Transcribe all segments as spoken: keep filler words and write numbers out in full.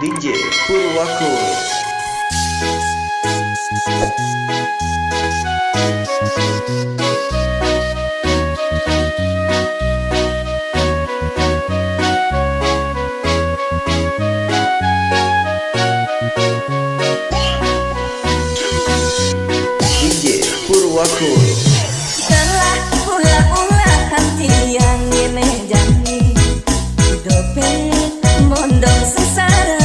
D J Purwakul. D J Purwakul. Telah ulah-ulahan tiang ini janji, dope mondong sengsara.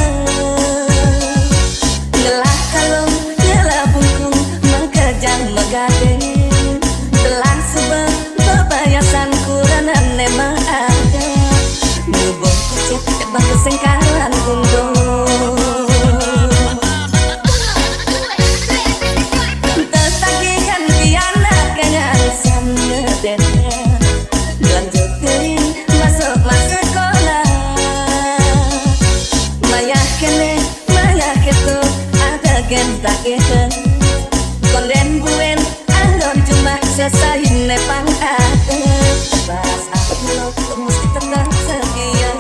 Ngelah kalung, ngelah bungkung, mengkejang megade. Telah sebab bebayasan kurana nema ada. Nubuh kucit, tebak kesengkalan gundong. Tetagihan pianak ngansan ngedede. Lanjut teuing masuk masa sekolah. Mayah kene, mayah keto, ada gen tagih. Konden buen, alon cuma sesahin nepang ate. Pas aku lo, mesti tenang sekian.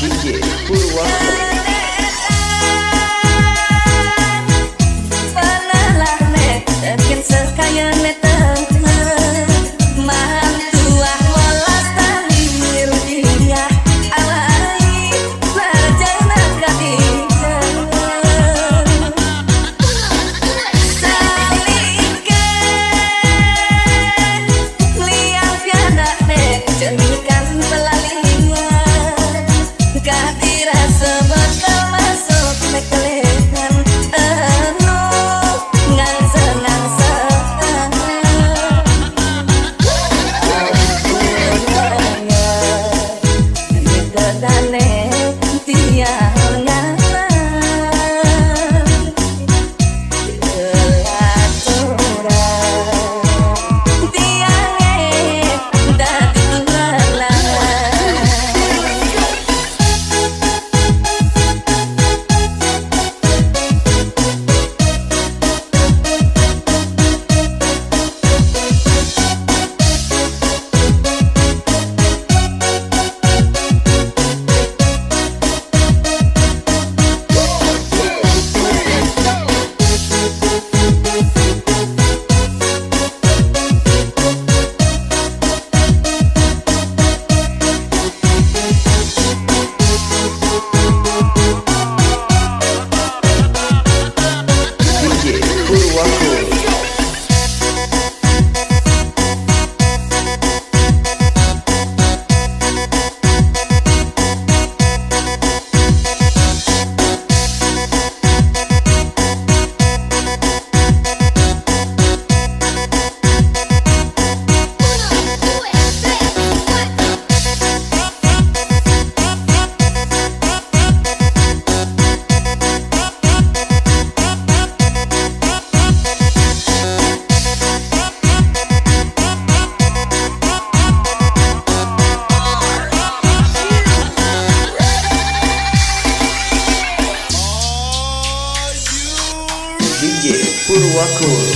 D J Purwakul. Liang pianak dek, jenikan pelalian. Kah dirasa bakal masuk mekelehan, anu ngangsa-ngangsa. Ampun, dane tiang ngalah. D J Purwakul.